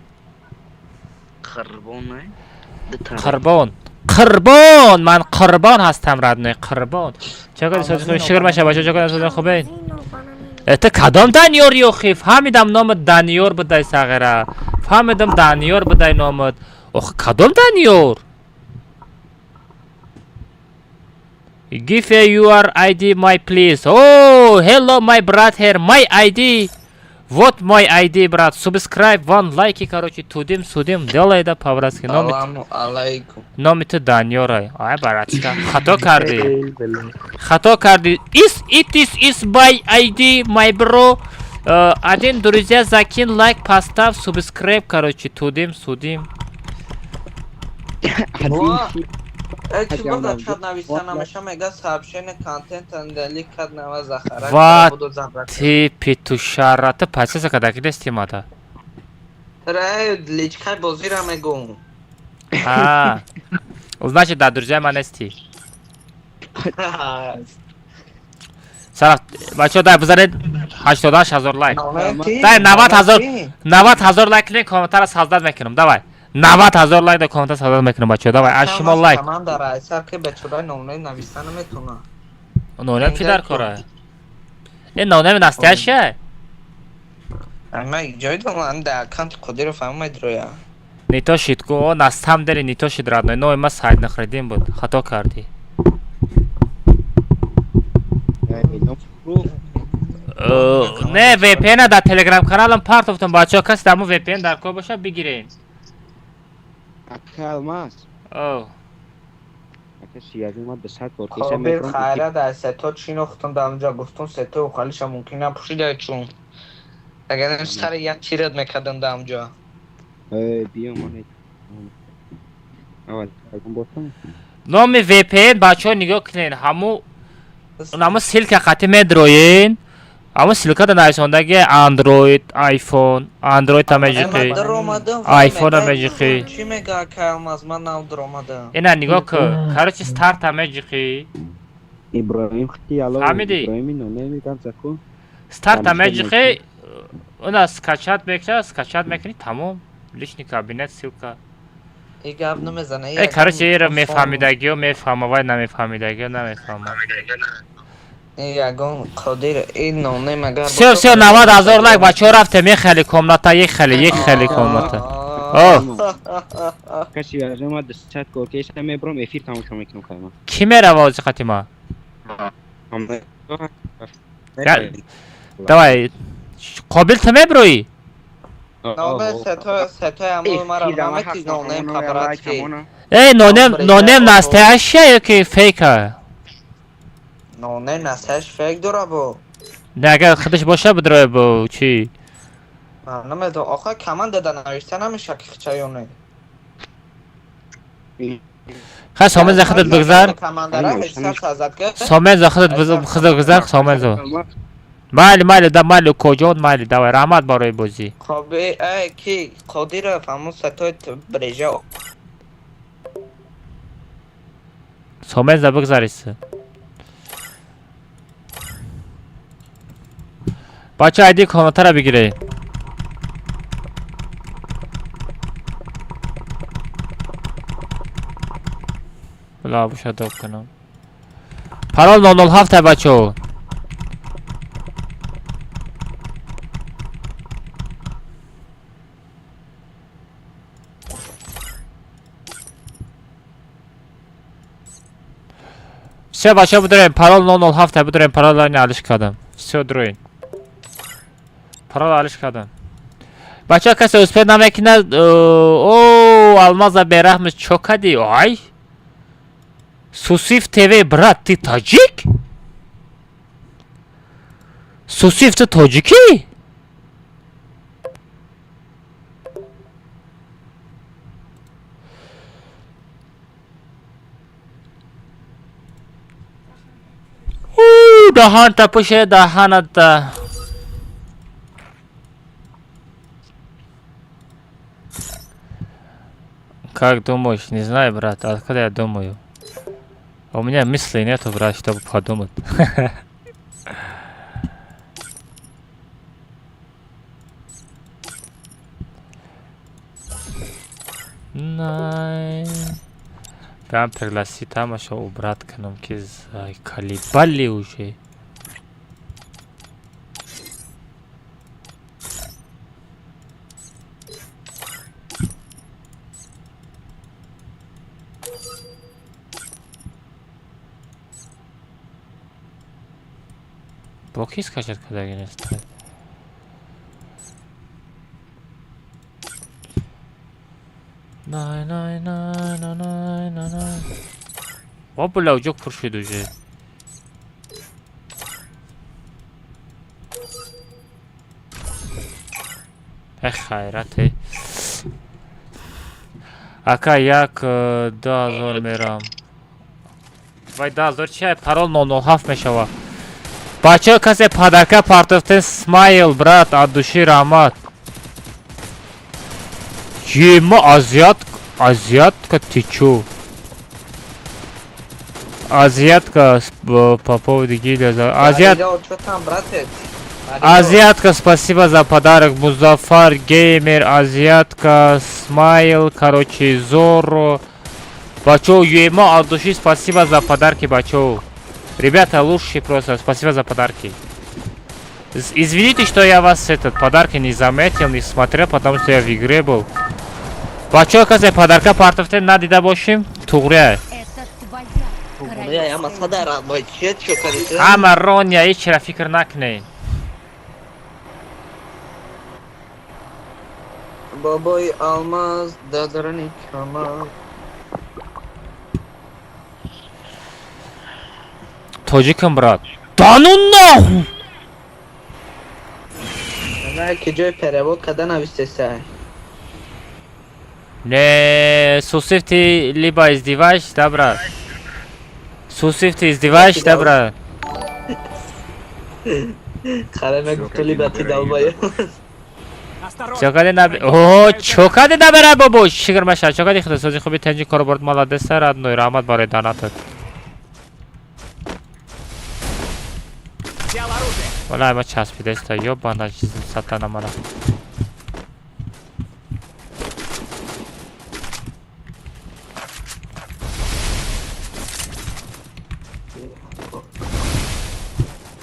Қурбон не? Қурбон. Қурбон, ман қурбон ҳастам, родной, қурбон. Чакор шукр маша, бачаҳо, чакор сози хубе. Алмазино бананини. Это кадом Даниёр ёхи? Фаҳмидам, номат Даниёр будай, сағира. Фаҳмидам, Даниёр будай номат. Ох, кадом Даниёр? Give a your ID, my please. Oh, hello, my brother. My ID. Вот мой ID, брат. Subscribe, one лайки, короче, тудим, судим, делай да по-братски. Саламу алайкум. Номи ту Даниёрай. Ай, братчика, хато кардӣ. Хато кардӣ. Is it is by ID, my bro. Один, друзья, закинь лайк, поставь, subscribe, короче, тудим, судим. Э, чӣ буда чат нависта намеша, мега сообщение контент андали кад нава захара. Ва ты петушара, ты подписаться кадаки нести мада. Тра личкай бозира мегум. А, значит, да, друзья, манести. Сара, бачо, дай бизанед 88 ҳазор лайк. Дай 90 ҳазор, 90 ҳазор лайк кунед, комментарро создать мекунам. Давай. 90 ҳазор лайк дар комментар создать мекунам, бачо. Давай, аз шумо лайк. Команда райсар ки бечораи номнаи нависта наметона. Нонем чи дар кора? Э, нонем настоящая? Ама ҷой дорам дар аккаунти Қодиров ҳама дроя. Не то шид ку, на самом деле не то шид, родной. Но ма сайт нахридим буд. Хато кардӣ. Не, VPN дар Telegram каналам партофтам, бачаҳо, касе дар мо VPN дар кор боша, бигирен. Ака Алмаз. О. Ака сияги ма 200 бор кеса Қобир мекунам. хайра дар сето чӣ нохтам дар онҷа гуфтум сето ухалиша мумкин напушида чун. Агар сари як тират мекардам дар онҷа. Э, биё ман. Аввал кардам бошам. Номи VPN бачаҳо нигоҳ кунед, ҳаму ҳаму ссылка қати медроен. Ҳаму ссылка да нависондаги Android, iPhone, Android та меҷиқӣ. iPhone а меҷиқӣ. Чӣ мега ака Алмаз, ман нав даромадам. Ина нигоҳ кун. Короче, старт та меҷиқӣ. Иброҳим хти ало. Фаҳмидӣ? Иброҳими номе мегам заку. Старт та меҷиқӣ, уна скачать мекша, скачать мекунӣ, тамом. Личный кабинет, ссылка. И гап намезана. Э, короче, ира мефаҳмидагиё мефаҳма, вай намефаҳмидагиё намефаҳма. Ягон Қодир ин номне магар. Всё, всё, 90 ҳазор лайк, бачаҳо, рафтем, ехали комната, ехали, ехали комната. О, Ака сияги ма 200 бор кеса мебром эфир тамошо мекунам хайма. Кӣ мерава ози қати ма? Давай, Қобил, ту меброӣ? Номе сето сето аму мара намети номне по-братски. Эй, нонем, нонем настоящая ё ки фейка? Номне настоящ фейк дора бо. Не, агар худаш боша бидроя бо чӣ? Ман намедонам, охо команда да навишта намеша ки хчаёне. Хай, Сомел, за худат бигзар. Командара ҳисоб сазад ки. Сомел, за худат худат бигзар, Сомел за. Майли, майли, да майли, коҷон, майли, давай, раҳмат барои бозӣ. Қоби эй ки Қодиров ҳамун сетои брежа. Сомел за бигзарист. Бача, айди комнатаро бигиред. Лабуша доб кунам. Парол 007 бачаҳо. Всё, бачаҳо, бидорем, парол 007 бидорем, парол алиш кардам. Всё, дроин. Парол алиш кардам. Бачаҳо, касе успед намекунад, о, Алмаза бераҳмиш чо кардӣ? Ай? Сусиф ТВ, брат, ты таҷик? Сусиф, ту тоҷикӣ? Даҳанта пуше, даҳаната. Как думаешь? Не знаю, брат, откуда я думаю? У меня мыслей нету, брат, чтобы подумать. Най. Прям пригласи там еще убрать кнопки заколебали уже. Блоки скачать, когда я не ставит. Най най най най най най най. Ва, бля, уҷо пур шуд уже. Эх, хайрат, э. Ака, як 2000 мерам. Вай, 2000 чи? Парол 007 мешава. Бачаҳо, касе подарка партофтен, смайл, брат, от души раҳмат. Ема, азиат, азиатка, ты чё? Азиатка, по поводу гилья. Азиат. Что там, братец? Азиатка, спасибо за подарок. Музафар, геймер, азиатка, смайл, короче, Зорро. Бачо, ема, от души спасибо за подарки, бачо. Ребята, лучшие просто, спасибо за подарки. Извините, что я вас этот подарки не заметил, не смотрел, потому что я в игре был. Бачо, касе подарка партофте надида бошим, туғрия. Это твоя Я масада родной, че чё короче? Ҳама рония, ҳечра фикр накунед. Бобои алмаз, дадарани камал. Тоҷикам, брат. Да ну нахуй! На ки ҷои перевод када навистесай. Не, Сусиф, ты либо издеваешься, да, брат? Сусиф, ты издеваешься, да, брат? Харе мегуфту либо ты долбоёб. Осторожно! Чокади наб... О, чокади набирай, бобо! Шикр маша, чокади худосози хуби тенҷи короборд маладеса, родной, раҳмат барои донатат. Взял оружие! Валай, ма часпидеста, ёбана жизнь, сатана мара.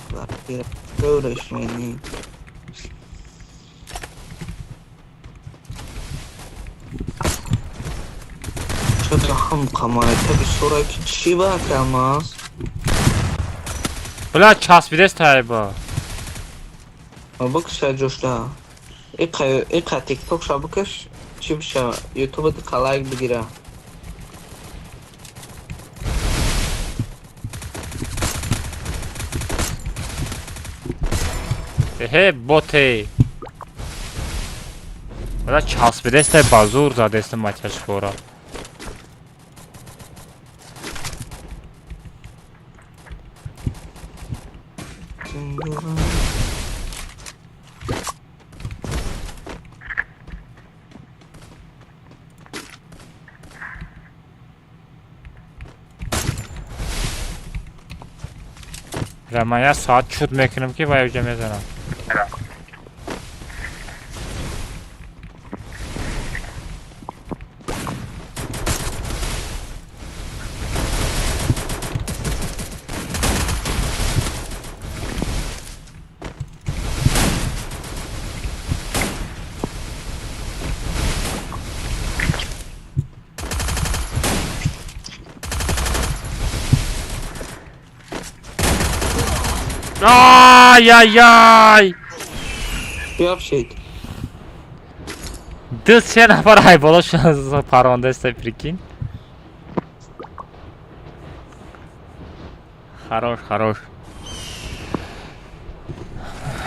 Квартира. Что-то хам қамай, таби сураки чӣ ба камаз? Бля, часпидеста, айба. Букша ҷошта. Иқа иқа TikTok ша букаш, чӣ биша, YouTube диқа лайк бигира. Эхе, боте. Бля, часпидеста, ба зур задеста матяшкора. Бля, ман як соат чуд мекунам ки вай уҷа мезанам. Ай-яй-яй! Биёбшид. Ду се нафар ай боло парондаста, прикинь. Хорош, хорош.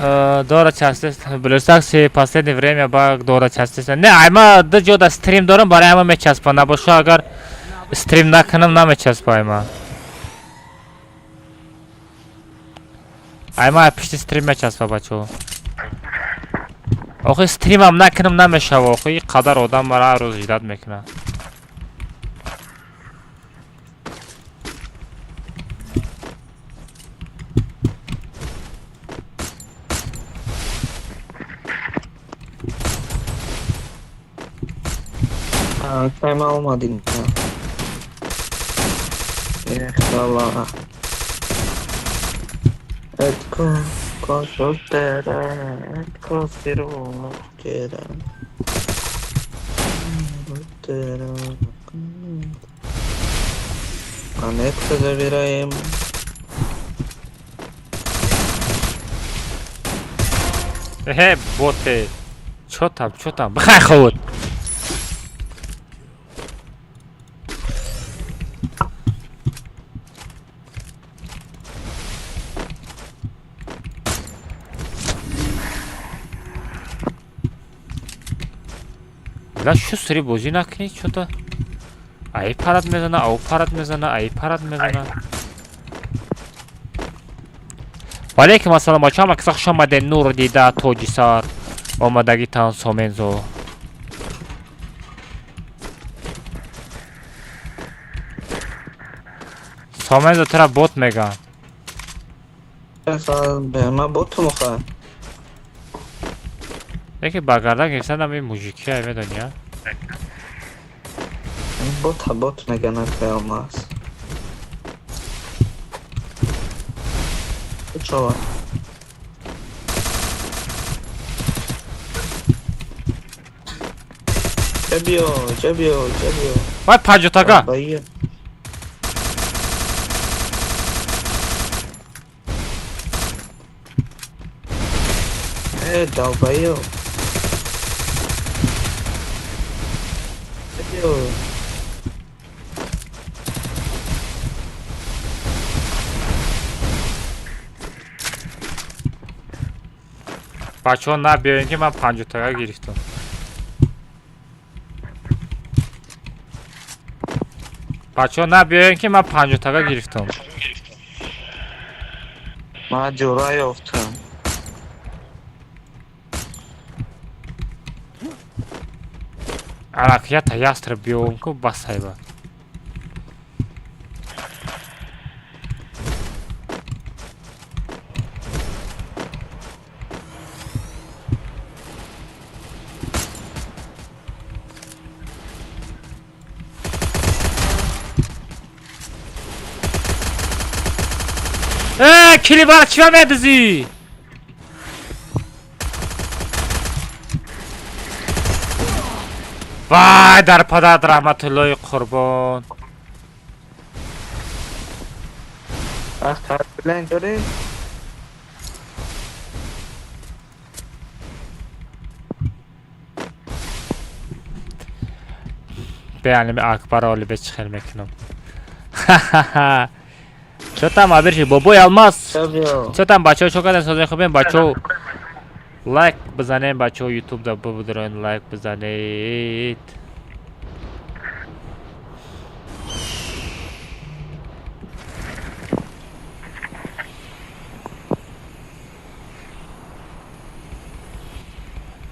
Дора частест, Блюстакси последнее время баг дора частест. Не, айма ду ҷода стрим дорам, барои ҳама мечаспа. Набоша, агар стрим накунам, намечаспа айма. Айма пишти стрим мечаспа, бачаҳо. Охи стримам накунам намешава, охи ин қадар одам мара ҳар рӯз ждать мекунад. Кайма омадин. Эх, Ecco, soltera, ecco, soltera. Soltera. Монетка забираем. Эхе, боте. Чё там, чё там? Бихай худ. Когда шустрый бозӣ накунӣ, чё-то ай парад мезана, ау парад мезана, ай парад мезана. Валейкум ассалом, бачаҳо, ҳама каса хуш омадед. Нур дида тоҷисар омадагитан Сомензо. Сомензо тура бот меган. Ман боту мехоҳам. Яке ба гардан гирифтан ами мужики ай медони, а? Бота бот меган акай Алмаз. Чова. Ҷабиё, ҷабиё, ҷабиё. Вай панҷотага. Баия. Э, долбоёб. Ҷабиё. Бачаҳо набиёен ки ман панҷотага гирифтам. Бачаҳо набиёен ки ман панҷотага гирифтам. Ман ҷура ёфтам. Арак ята ястреб биём ку басайба. Э, килибара чима медизӣ? Вай, дар падарат раҳматуллои қурбон. Блин, дорӣ? Беалими Акбар оли бе чӣ хел мекунам. Ха-ха-ха. Чё там, абирши, бобой Алмаз? Чё там, бачаҳо, чо кардем, созани хубем, бачаҳо? Лайк бизанем, бачаҳо, YouTube да бубудроен, лайк бизанед.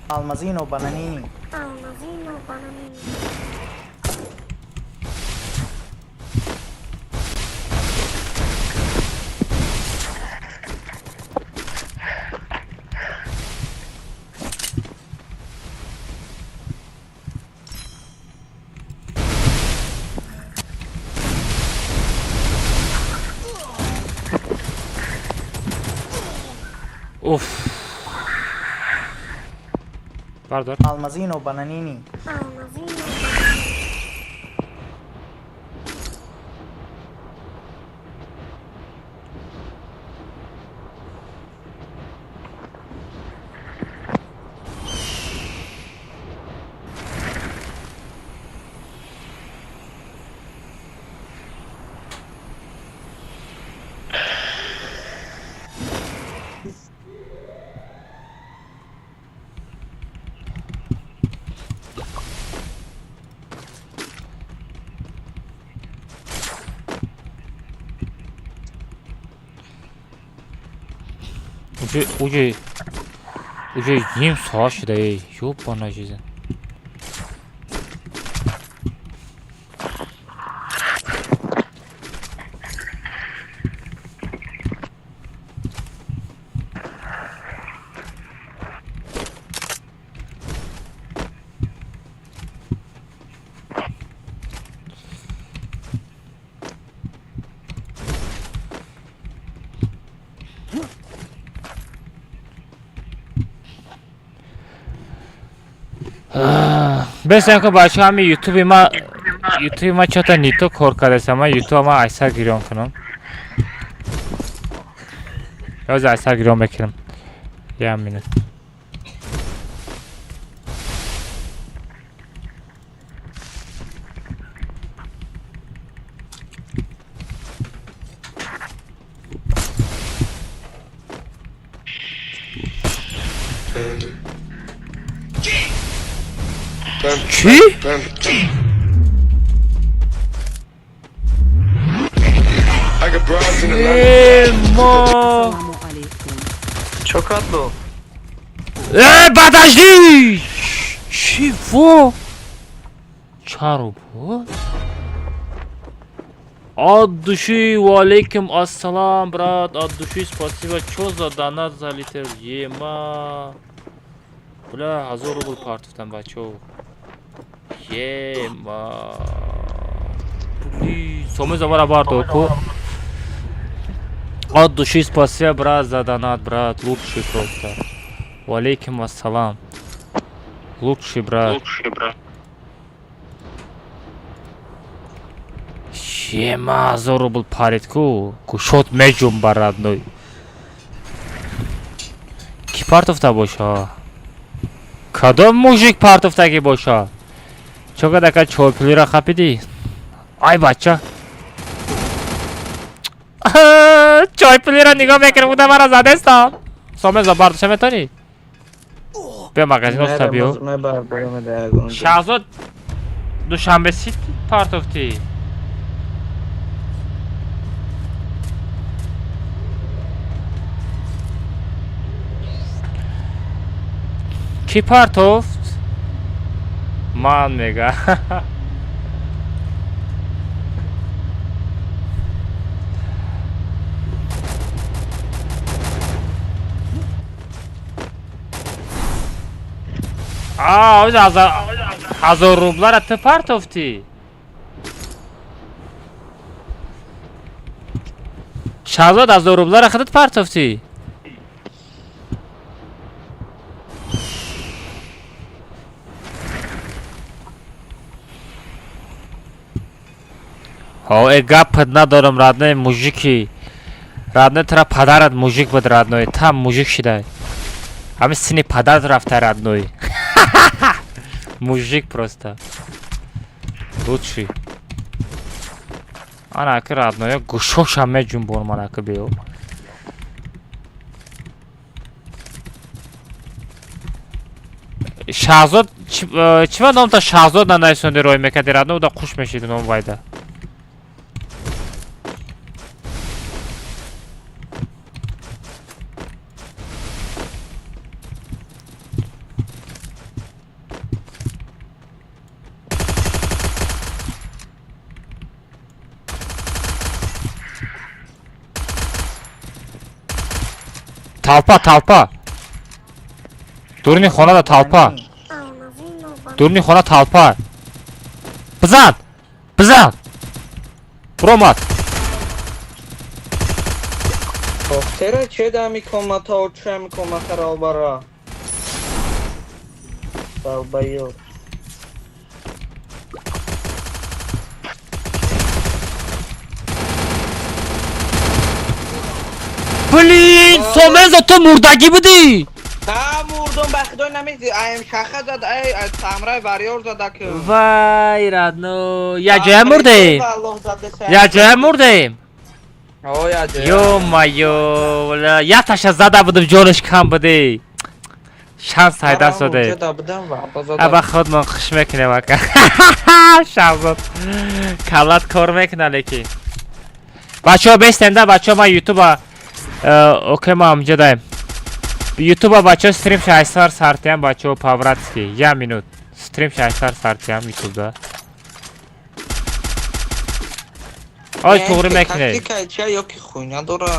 Almazino Bananini. Almazino Bananini. Уф. Бардор. Almazino Bananini. Almazino Bananini. Уже ним соат шуда, эй, ёбана жизнь. Бесен ко бачаҳо, ҳами ютуби ма чота нито кор кардасам, ман ютуба ма айсар гирён кунам. Ёз айсар гирён мекунам. Як минут. Чӣ? Ема. Чокат бу. Подожди! Чего? Чаро буд? От души, валейкум ассалам, брат, от души спасибо. Чё за донат залетел? Ема. Бля, 1000 рубл партуфтам, бачо. Ема. Блин, соме завара бардор ку. От души спасибо, брат, за донат, брат, лучший просто. Валейкум ассалам. Лучший брат. Лучший брат. Ема, 1000 рубл парид ку. Кушот меҷумба, родной. Ки партофта боша? Кадом мужик партофтагӣ боша? Чо кадака чойпулира хапидӣ? Ай бача. Чойпулира нигоҳ мекунам, буда мара задестам. Сомеза бардоша метонӣ? Биё магазин офта биё. Шаҳзод Душанбе Сити партофтӣ. Кӣ партофт? Ман мега. А, 1000 рублара ту партофтӣ? Шаҳзод, 1000 рублара худат партофтӣ? Ҳо, э, гапат надорам, родной, мужики. Родной, тура падарат мужик буд, родной, та мужик шидай. Ҳамин сини падарат рафта, родной. Мужик просто. Лучший. Ана аки, родной, гӯшошам меҷунбон ман аки биё. Шаҳзод, чӣ ба номта Шаҳзод нанависонди рой мекарди, родной, уда қуш мешиди ном вайда. Толпа, толпа. Дуруни хонада толпа. Дуруни хона толпа. Бизан! Бизан! Буромад. Чера че дами комната, чем комната ралбара? Долбоёб. Блин, Сомезо, ту мурдагӣ будӣ? Та мурдум, ба худой намези, аем шаха зад, ай самрай варёр зада ки. Вай, родной, я ҷоя мурдем. Я ҷоя мурдем. О, я ҷоя. Ё-моё, я таша зада будам, ҷонаш кам будӣ. Шанс ҳайда соде. Аба худмон хуш мекунем ака. Шаҳзод. Калат кор мекуна лекин. Бачаҳо бестенда, бачаҳо, ман ютуба окей, ма ҳамҷо даем. Ютуба, бачаҳо, стрим шайсар сартиям, бачаҳо, по-братски. Я минут. Стрим шайсар сартиям ютубда. Ой, туғри мекунед. Тактика чия ёки хуйня дора?